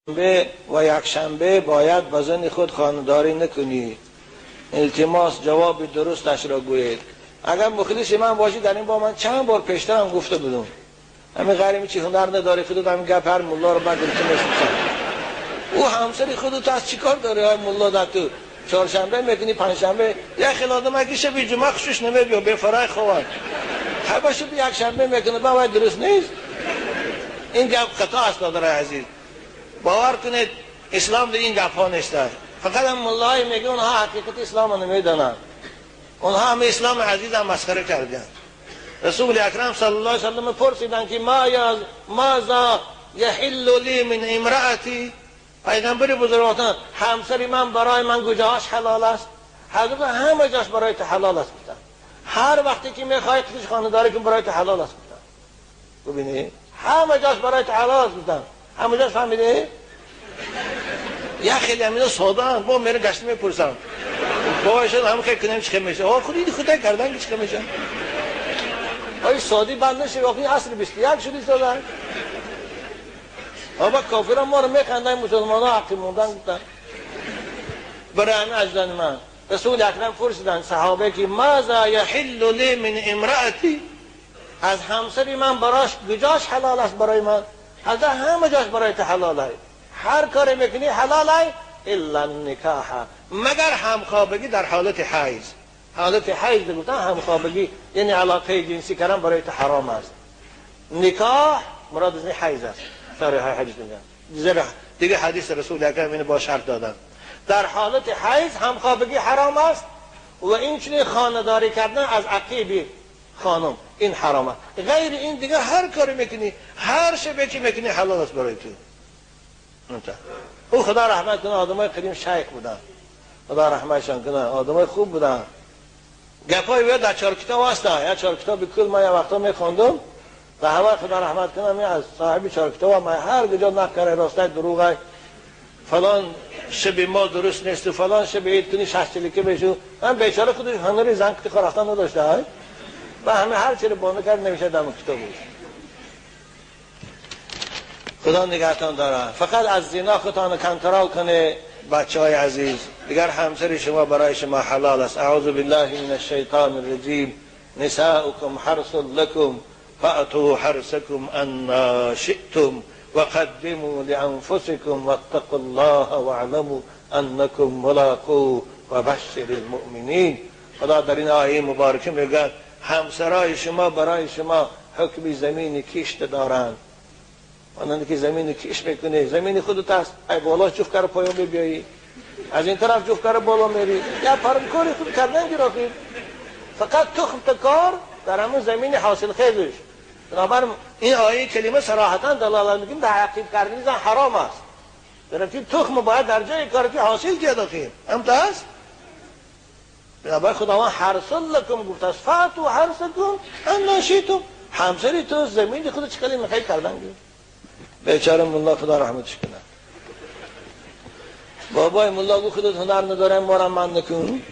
و یکشنبه باید با زن خود خانه‌داری نکنی. التماس جواب درستش را گویید. اگر مخلص من باشی در این با من چند بار پیشترم گفته بودم. همین غریبی چی هنر نداری خودت همین گپ هر ملا رو بعد گرفته. او همسر خودت از چیکار داره های ملا در تو چهارشنبه میکنی پنجشنبه یه خیلی آدم اگه شب جمعه خوشش نمیاد به فرای خوان هر شب یکشنبه میکنه با درست نیست. این گپ خطا است برادرای عزیز. باور کنید اسلام در این گپ ها نیست. فقط هم ملای میگه اونها حقیقت اسلام رو نمیدانند. اونها هم اسلام عزیز هم مسخره کردند. رسول اکرم صلی الله علیه و سلم پرسیدند که ماذا یحل لی من امرأتی؟ پیغمبر بزرگوار همسر من برای من کجاش حلال است؟ حضرت همه جاش برای تو حلال است گفتن. هر وقتی که میخوای خودش خانه داری کن برای تو حلال است گفتن. ببینی همه جاش برای تو حلال است گفتن. همه جاش فهمیده؟ یا خیلی همینا ساده هم با میره گشت میپرسم بابا هم خیلی کنیم چه میشه؟ آه خودی خدا کردن که چه میشه؟ آی سادی بند نشه واقعی عصر 21 شدی ساده. آبا کافران ما رو میخندن مسلمان ها حقی موندن گفتن. برای همین عزیزان من رسول اکرم پرسیدن صحابه که ماذا یحل لی من امرأتی؟ از همسری من براش کجاش حلال است برای من؟ حضرت همه جاش برای تو حلال است. هر کاری میکنی حلال است الا النکاح، مگر همخوابگی در حالت حیض. حالت حیض گفتن همخوابگی یعنی علاقه جنسی کردن برای تو حرام است. نکاح مراد از حیض است. سر حدیث میگن دیگه حدیث رسول اکرم اینو با شرط دادن. در حالت حیض همخوابگی حرام است و این چنین خانه‌داری کردن از عقیب خانم این حرام است. غیر این دیگه هر کاری میکنی هر شبه که میکنی حلال است برای تو. او خدا رحمت کنه آدمای قدیم شیخ بودن، خدا رحمتشان کنه آدمای خوب بودن. گپای وی در چهار کتاب هست. یا چهار کتاب کل من یه وقتا میخوندم و همه خدا رحمت کنه می از صاحب چهار کتاب من هر کجا نقل کرده راسته دروغ فلان شب ما درست نیست و فلان شب عید کنی 60 چلیکه بشو. من بیچاره خودش هنری زن که رفتن نداشته و همه هر چی رو بانه کرد نمیشه دم کتاب بود. خدا نگهتان داره. فقط از زنا خودتان کنترل کنه بچه های عزیز. دیگر همسر شما برای شما حلال است. اعوذ بالله من الشیطان الرجیم. نساؤکم حرث لکم فأتوا حرثکم انا شئتم وقدموا لانفسکم واتقوا الله واعلموا انکم ملاقوه وبشر المؤمنین. خدا در این آیه مبارکه میگه همسرای شما برای شما حکم زمین کشت دارند. آنان که زمین کش میکنه زمین خودت است، ای بالا جفت کار پایان بیایی از این طرف جفت کار بالا میری یا پرمکاری خود کردن گرافی فقط تخم تکار در همون زمین حاصل خیزش. بنابراین این آیه کلمه صراحتا دلالت میکنه در عقیب کردن زن حرام است. در تخم باید در جای کاری که حاصل کرد آخیر هم تا است. بنابراین خداوند حرث لکم گفت است فاتو حرثکم ان شئتم. همسری تو زمین خودت چکلی میخوای کردن گیر. بیچاره ملا خدا رحمتش کنه. بابای ملا گفت خودت هنر ندارم مارم من نکن.